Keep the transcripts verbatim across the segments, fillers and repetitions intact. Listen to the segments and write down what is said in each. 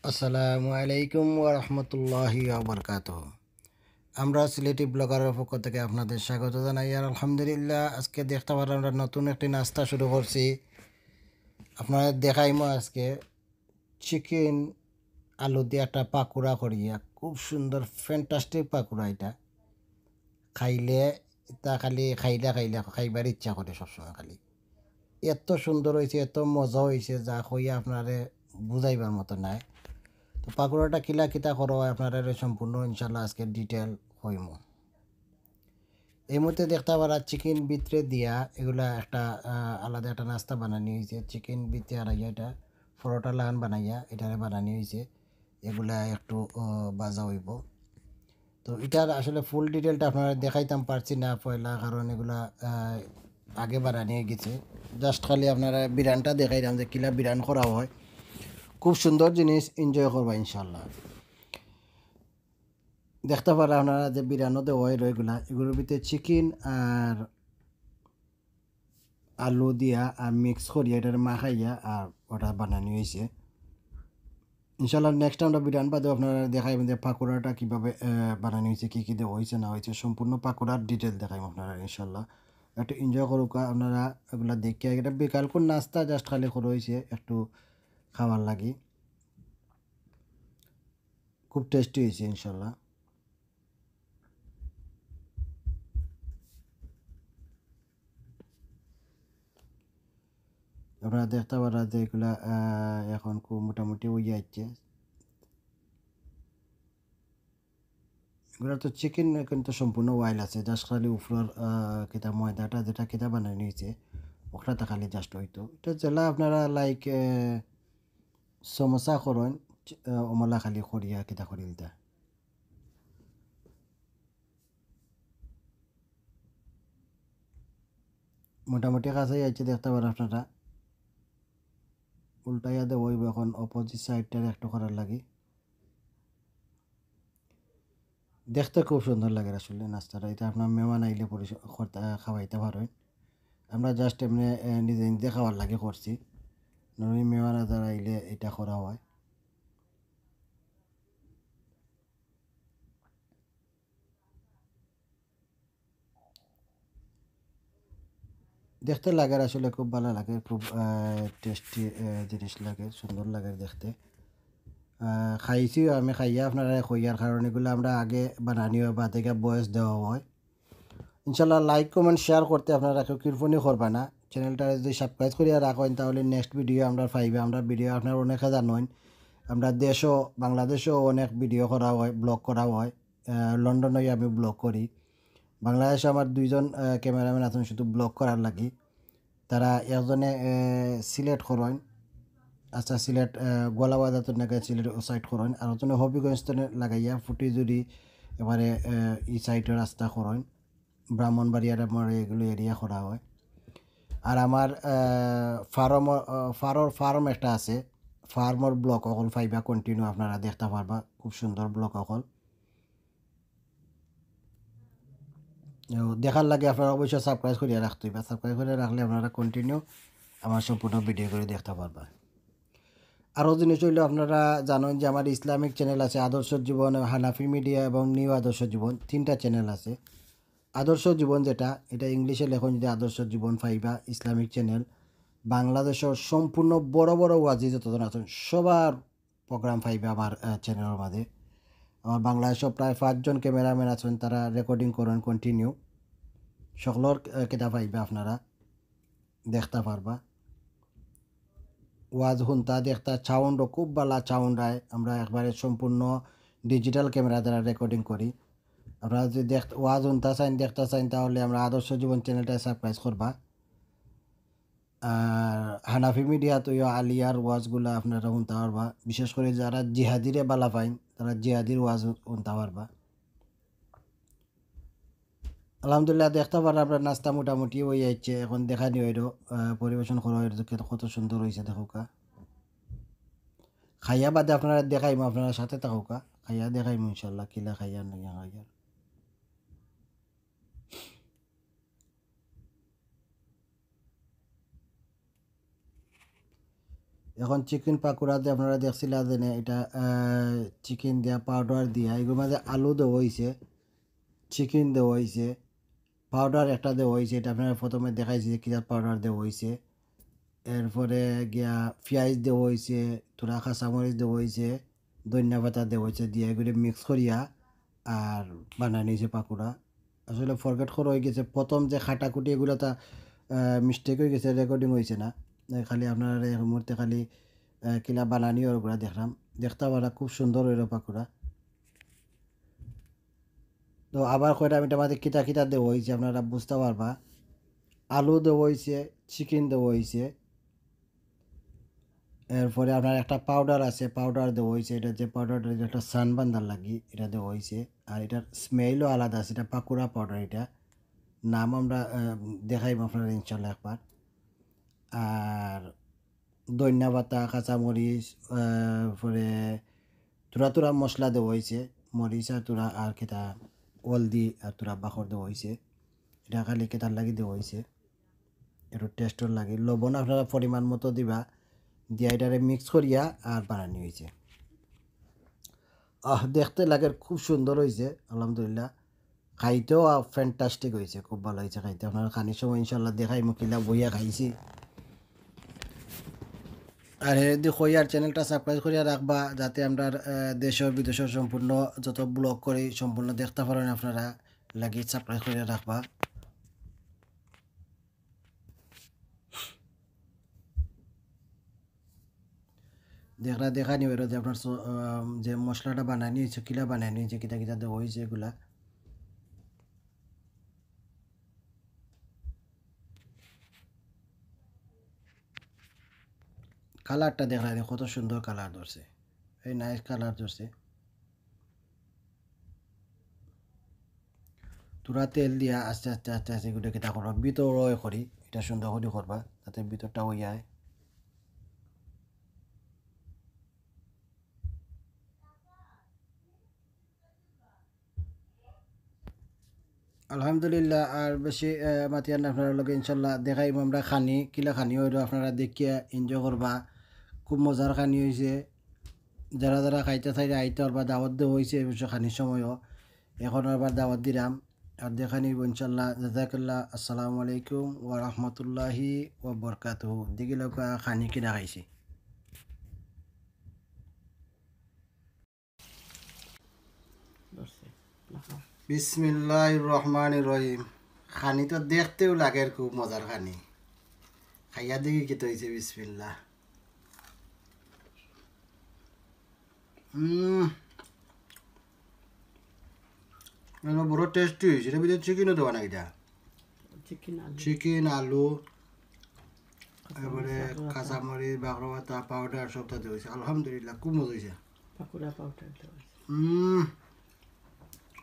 আসসালামু আলাইকুম ওয়া রাহমাতুল্লাহি ওয়া বারাকাতুহু। আমরা সিলেটি ব্লগারের পক্ষ থেকে আপনাদের স্বাগত জানাই। আর আলহামদুলিল্লাহ, আজকে দেখতে পারলাম আমরা নতুন একটি নাস্তা শুরু করছি। আপনারা দেখাইমু আজকে চিকেন আলু দিয়ে একটা পাকুড়া করিয়া, খুব সুন্দর ফ্যান্টাস্টিক পাকুড়া এটা। খাইলে তা খালি খাইলা খাইলা খাইবার ইচ্ছা করে সবসময় খালি। এত সুন্দর হইছে, এত মজা হইছে, যা কইয়া আপনারে বুঝাইবার মতো নাই। তো পাকুড়াটা কিলা কিতা করো হয় আপনারে সম্পূর্ণ ইনশাল্লাহ আজকে ডিটেল কইমু। এই মুহূর্তে দেখতে পারা চিকেন ভিতরে দিয়া এগুলা একটা, আহ, আলাদা একটা নাস্তা বানানি হইছে। চিকেন ভিতরে আর ইয়া এটা পরোটা লাখান বানাইয়া এটারে বানানি হইছে। এগুলা একটু, আহ, ভাজা হইব। তো এটার আসলে ফুল ডিটেলটা আপনারা দেখাইতাম পারছি না পয়লা, কারণ এগুলা, আহ, আগে বানানি হয়ে গেছে। জাস্ট খালি আপনারা বিরানটা দেখাইলাম যে কিলা বিরান করা হয়। খুব সুন্দর জিনিস, এনজয় করবা ইনশাল্লাহ। দেখতে পারা আপনারা যে বিরানো দেওয়া হয় এগুলা, এগুলোর ভিতরে চিকেন আর আলু দিয়া আর মিক্স করিয়া এটার মাখাইয়া আর ওটা বানানি হয়েছে। ইনশাল্লাহ নেক্সট আমরা বিরান বাদে আপনারা দেখাইবেন যে পাকোড়াটা কীভাবে, আহ, বানানি হয়েছে, কী কী দেওয়া হয়েছে না হয়েছে, সম্পূর্ণ পাকোড়ার ডিটেল দেখাইব আপনারা ইনশাল্লাহ। একটু এনজয় করুক আপনারা এগুলা দেখিয়া। এটা বিকালকুর নাস্তা জাস্ট খালি করা হয়েছে একটু খাওয়ার লাগি। খুব টেস্টি হয়েছে ইনশাল্লাহ। আপনারা দেখতে পারা যে এগুলা, আহ, এখন খুব মোটামুটি হয়ে যাচ্ছে। এগুলা তো চিকেন, কিন্তু সম্পূর্ণ অয়েল আছে, জাস্ট খালি উপরের, আহ, কিতা ময়দাটা যেটা কিতা বানানি হয়েছে, ওটাতে খালি জাস্ট হইতো। এটা যেলা আপনারা লাইক, আহ, সমোসা করইন, আহ, অমলা খালি করিয়া কিতা করিলতা। মোটামুটি কাছে আইছে দেখতে পারা আপনারা। উল্টাইয়া দেওয়া হইব এখন অপোজিট সাইডটার একটু করার লাগি। দেখতে খুব সুন্দর লাগে আসলে নাস্তাটা। এটা আপনার মেহমান আইলে পরিস-, করতে, খাওয়াইতে পারেন। আমরা জাস্ট এমনি, এ, নিজে নিজে খাওয়ার লাগি করছি। নরমালি মেহমান আজার আইলে এটা করা হয়। দেখতে লাগে আসলে খুব ভালো লাগে, খুব, আহ, টেস্টি, আহ, জিনিস লাগে, সুন্দর লাগে দেখতে। আহ, খাইছিও আমি, খাইয়া আপনারা কইয়ার কারণ এগুলো আমরা আগে বানানি হয়, বাদে গিয়া বয়স দেওয়া হয়। ইনশাল্লাহ লাইক, কমেন্ট, শেয়ার করতে আপনারা কেউ কৃপণই করবা না। চ্যানেলটা যদি সাবস্ক্রাইব করিয়া রাখেন তাহলে নেক্সট ভিডিও আমরা পাইবে। আমরা ভিডিও আপনারা অনেকে জানেন, আমরা দেশও, বাংলাদেশেও অনেক ভিডিও করা হয়, ব্লগ করা হয়। আহ, লন্ডনেও আমি ব্লগ করি। বাংলাদেশে আমার দুইজন, আহ, ক্যামেরাম্যান আছেন শুধু ব্লগ করার লাগি। তারা একজনে, আহ, সিলেট করইন, আচ্ছা সিলেট, আহ, গোয়ালাবাজার তো নাকি সিলেট ও সাইড করইন, আর একজনে হবিগঞ্জ তো লাগাইয়া ফুটি জুড়ি এবারে, আহ, এই সাইডের রাস্তা করইন, ব্রাহ্মণবাড়িয়ার আমার এগুলো এরিয়া করা হয়। আর আমার, আহ, ফার্ম, আহ, ফারর ফার্ম একটা আছে, ফার্মর ব্লগ অকল পাইবা কন্টিনিউ আপনারা দেখতে পারবা, খুব সুন্দর ব্লগ অকল। তো দেখার লাগি আপনারা অবশ্যই সাবস্ক্রাইব করিয়া রাখতে হইবা। সাবস্ক্রাইব করিয়া রাখলে আপনারা কন্টিনিউ আমার সম্পূর্ণ ভিডিও করে দেখতে পারবা। আরও জিনিস হইলো আপনারা জানেন যে আমার ইসলামিক চ্যানেল আছে আদর্শ জীবন, হানাফি মিডিয়া এবং নিউ আদর্শ জীবন, তিনটা চ্যানেল আছে। আদর্শ জীবন যেটা, এটা ইংলিশে লেখুন যদি আদর্শ জীবন পাইবা, ইসলামিক চ্যানেল। বাংলাদেশের সম্পূর্ণ বড় বড় ওয়াজি যতজন আছেন সবার প্রোগ্রাম পাইবা আমার, আহ, চ্যানেলের মাঝে। আমার বাংলাদেশও প্রায় পাঁচজন ক্যামেরাম্যান আছেন, তারা রেকর্ডিং করেন কন্টিনিউ। সকলের, আহ, কিতা পাইবা আপনারা, দেখতা পারবা। ওয়াজ হুনতা দেখতা, সাউন্ডও খুব ভালা সাউন্ড আয়। আমরা একবারে সম্পূর্ণ ডিজিটাল ক্যামেরা দ্বারা রেকর্ডিং করি। আপনারা যদি দেখ-, ওয়াজ হুনতা চাইন, দেখতা চাইন, তাহলে আমরা আদর্শ জীবন চ্যানেলটা সাবস্ক্রাইব করবা। আর হানাফি মিডিয়াত ওই আলিয়ার ওয়াজগুলা আপনারা হুনতা পারবা, বিশেষ করে যারা জিহাদিরে বালা পাইন, তারা জিহাদির ওয়াজ হুনতা পারবা। আলহামদুলিল্লাহ, দেখতা পাররা আমরা নাস্তা মোটামুটি হয়ে যাচ্ছে। এখন দেখা নিয়ে হইল, আহ, পরিবেশন করা হইল, কত, কত সুন্দর হয়েছে দেখুকা। খাইয়া বাদে আপনারা দেখাইমু, আপনারা সাথে থাকুকা। খাইয়া দেখাইমু ইনশাল্লাহ, কিলা খাইয়া না খাইয়া। এখন চিকেন পাকোড়া যে আপনারা দেখছিলা যেনে, এটা, আহ, চিকেন দিয়া, পাউডার দিয়া, এগুলোর মাঝে আলু দেওয়া হইছে, চিকেন দেওয়া হইছে, পাউডার একটা দেওয়া হইছে, এটা আপনারা প্রথমে দেখাইছি যে কিতা পাউডার দেওয়া হইছে। এরপরে গিয়া পিয়াজ দেওয়া হইছে, থুড়া কাঁচামরিচ দেওয়া হইছে, ধনিয়া পাতা দেওয়া হইছে, দিয়া এগুলি মিক্স করিয়া আর বানানি হইছে পাকোড়া। আসলে ফরগেট করা হয়ে গেছে, প্রথম যে কাটাকুটি এগুলো তা, আহ, মিস্টেক হয়ে গেছে, রেকর্ডিং হইছে না। এই খালি আপনারা এই মুহূর্তে খালি, আহ, কিলা বানানি ওর ওগুলা দেখলাম, দেখতে পারা খুব সুন্দর হইল পাকোড়া। তো আবার কয়টা আমি এটা মাঝে কিতা কিতা দেওয়া হইছে আপনারা বুঝতে পারবা। আলু দেওয়া হইছে, চিকেন দেওয়া হইছে, এরপরে আপনার একটা পাউডার আছে, পাউডার দেওয়া হইছে, এটা যে পাউডারটা, এটা একটা সান বান্দার লাগি এটা দেওয়া হইছে। আর এটার স্মেলও আলাদা আছে, এটা পাকোড়া পাউডার, এটা নাম আমরা, আহ, দেখাইব আপনারা ইনশাল্লাহ একবার। আর ধনিয়া পাতা, কাঁচামরিচ, আহ, পরে থুড়া থুড়া মশলা দেওয়া হইছে, মরিচ আর থুড়া আর কিতা হলদি আর থুড়া বাখর দেওয়া হইছে। এটা খালি কিতার লাগি দেওয়া হইছে, একটু টেস্টর লাগি। লবণ আপনারা পরিমাণ মতো দিবা, দিয়া এটারে মিক্স করিয়া আর বানানি হইছে। আহ, দেখতে লাগে খুব সুন্দর হইছে, আলহামদুলিল্লাহ। খাইতেও, আহ, ফ্যান্টাস্টিক হইছে, খুব ভালো হইছে খাইতে। আপনারা খানির সময় ইনশাল্লাহ দেখাইমু কিলা বইয়া খাইছি। আর হে যদি কই আর চ্যানেলটা সাবস্ক্রাইব করিয়া রাখবা, যাতে আমরা, আহ, দেশ ও বিদেশের সম্পূর্ণ যত ব্লগ করি সম্পূর্ণ দেখতে পারেন আপনারা, লাগি সাবস্ক্রাইব করিয়া রাখবা। দেখরা দেখানি হইল যে আপনার স-, আহ, যে মশলাটা বানানি হয়েছে, কিলা বানানি হয়েছে, কিতা কিতা দেওয়া হয়েছে এগুলা। কালারটা দেখরা কত সুন্দর কালার ধরছে, এই নাইস কালার ধরছে। থুড়া তেল দিয়া আস্তে আস্তে আস্তে আস্তে গুটে কিতা করবা, ভিতর ওই করি, এটা সুন্দর করি করবা, যাতে ভিতরটা ওই যায়। আলহামদুলিল্লাহ, আর বেশি, আহ, মাতিয়ার না আপনারা লগে, ইনশাল্লাহ দেখাইমু আমরা খানি, কিলা খানি হইল আপনারা দেখিয়া এনজয় করবা, খুব মজার খানি হইছে। যারা যারা খাইতে চাইলে আইতে পারবা, দাওয়াত দেওয়া হইছে অবশ্য খানির সময়ও, এখন আবার দাওয়াত দিলাম, আর দেখানি হইব ইনশাল্লাহ। জাজাকাল্লাহ, আসসালামু আলাইকুম ওয়া রাহমাতুল্লাহি ওয়া বারাকাতুহু। দেখি লোক খানি কিনা খাইছি। বিসমিল্লাহির রহমানির রহিম। খানি তো দেখতেও লাগের খুব মজার খানি। খাইয়া দেখি কিতা হইছে, বিসমিল্লাহ। হুম, এটা বড় টেস্টি হইছে। এটার ভিতরে চিকেনও দেওয়া না এটা? চিকেন, আলু। চিকেন, আলু, তারপরে কাঁচামরিচ, বাখর পাতা, পাউডার সবটা দেওয়া হইছে। আলহামদুলিল্লাহ, খুব মজা হইছে। পাকোড়া পাউডার দেওয়া হইছে। হুম।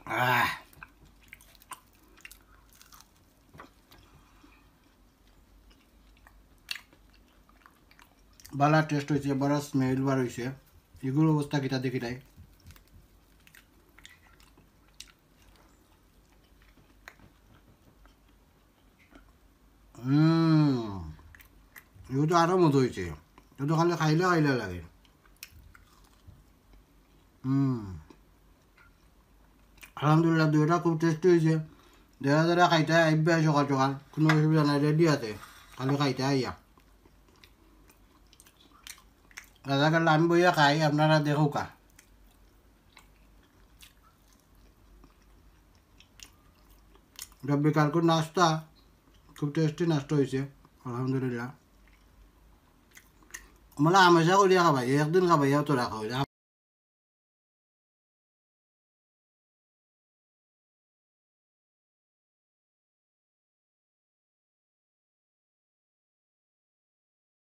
আহ। বালা টেস্ট হইছে, বালা স্মেল বার হইছে। এগুলোর অবস্থা কিতা দেখি নাই। হুম, এগুলো তো আরো মজা হইছে। এগুলো তো খালি খাইলে খাইলে লাগে। হুম, আলহামদুলিল্লাহ, দুইটা খুব টেস্টি হইছে। যারা যারা খাইতে আইবা সকাল সকাল, কোনো অসুবিধা নাই, রেডি আছে, খালি খাইতে আইয়া। দাদা গেল, আমি বইয়া খাই, আপনারা দেখুকা। এটা বিকালকুর নাস্তা, খুব টেস্টি নাস্তা হইছে, আলহামদুলিল্লাহ। মানে হামেশা করিয়া খাবাই, একদিন খাবাইয়াও তো রাখা হয় না।